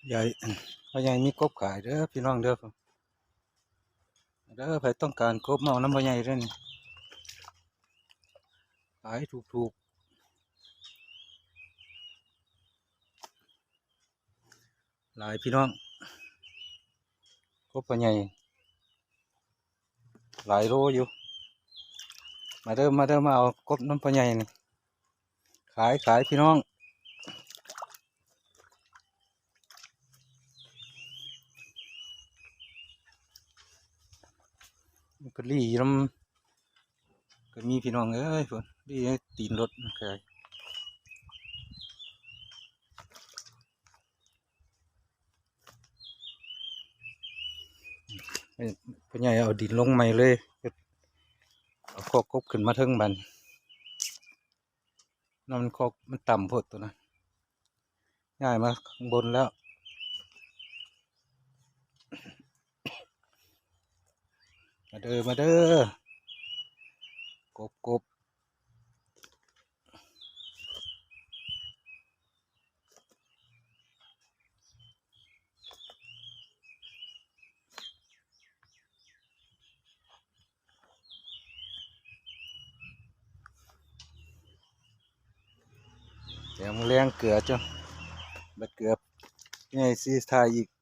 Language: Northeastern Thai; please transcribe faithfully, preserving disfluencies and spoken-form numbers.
ใหญ่ พ่อใหญ่มีกบขายเด้อพี่น้องเด้อ เด้อ ใครต้องการกบมาเอาน้ำพ่อใหญ่เด้อนี่ ขายถูกๆ หลายพี่น้อง กบพ่อใหญ่ หลายโลอยู่ มาเด้อ มาเด้อ มาเอากบน้ำพ่อใหญ่นี่ ขาย ขายพี่น้อง มันก็รีอยู่นำ ก็มีพี่น้องเอ้ย พุ่น รีอยู่ในตีนรถมันขาย เอ้ย พ่อใหญ่เอาดินลงใหม่เลย เอาคอกกบขึ้นมาเทิงบัด นั่นมันคอกมันต่ำโพดตัวนั้น ย้ายมาข้างบนแล้ว มาเด้อ มาเด้อ กบ กบ เดี๋ยวมื้อแลงเกลือจ้ะ บัดเกลือ นี่สิถ่ายอีก